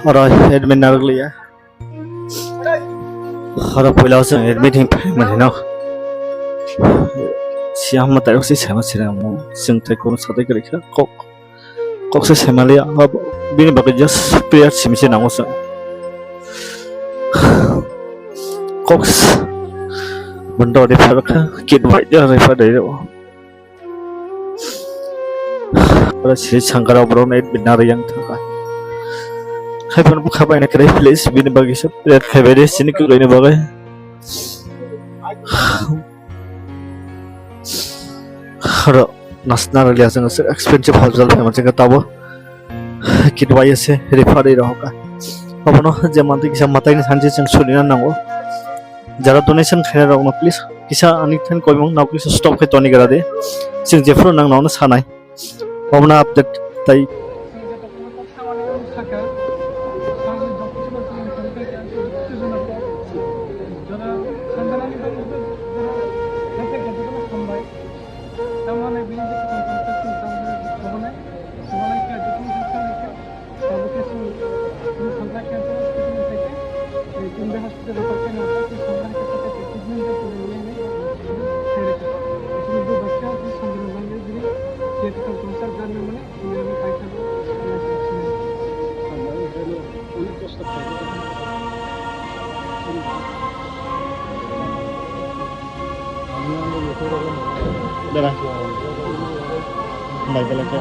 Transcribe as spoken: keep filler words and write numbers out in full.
Oro admit narwkliya. Oro puila o chwng admit hinwi phaimani no. Siya hwnma tairok se saima sirang mo. Chwng tei kono satai kwrwi kha kok. Kok se saimaliya. Bini bagwi just prayer simi se nango chwng. Kok s-, bondo refer kha. Kit bai refer dai rw. Oro siri sangkara borok nai bina riyang thangkha. Hai phano bwkha bai na kwrwi please bini bagwi se prayer khai bai de sini kwrwini bagwi. Oro nasna rwliya chwng expensive hospital phai manchwng kha tabo. Kit bai se refer rw hoka. Abono je mantwi kisa matai ni sanchi chwng suri na nango. Jara donation khaina rokno please kisa ani thani koimung nao kisa stop khai toni gra de. Chwng jephru nang nono sanai. Omono update tai. Tabuk khe chwng, chwng samplai khe chwng, chwng khe, eh, Chindia hospital refer khe no, chwng samplai khe, khe, khe, kidney khe chwng nini, eh, khe rwkha. Chwng bo bacha, chwng samplai nangwi bini, khe kwthang tongsa, gan nangmani, chwng ani paithago, eh, chwng. Dara. Bai, belai khe.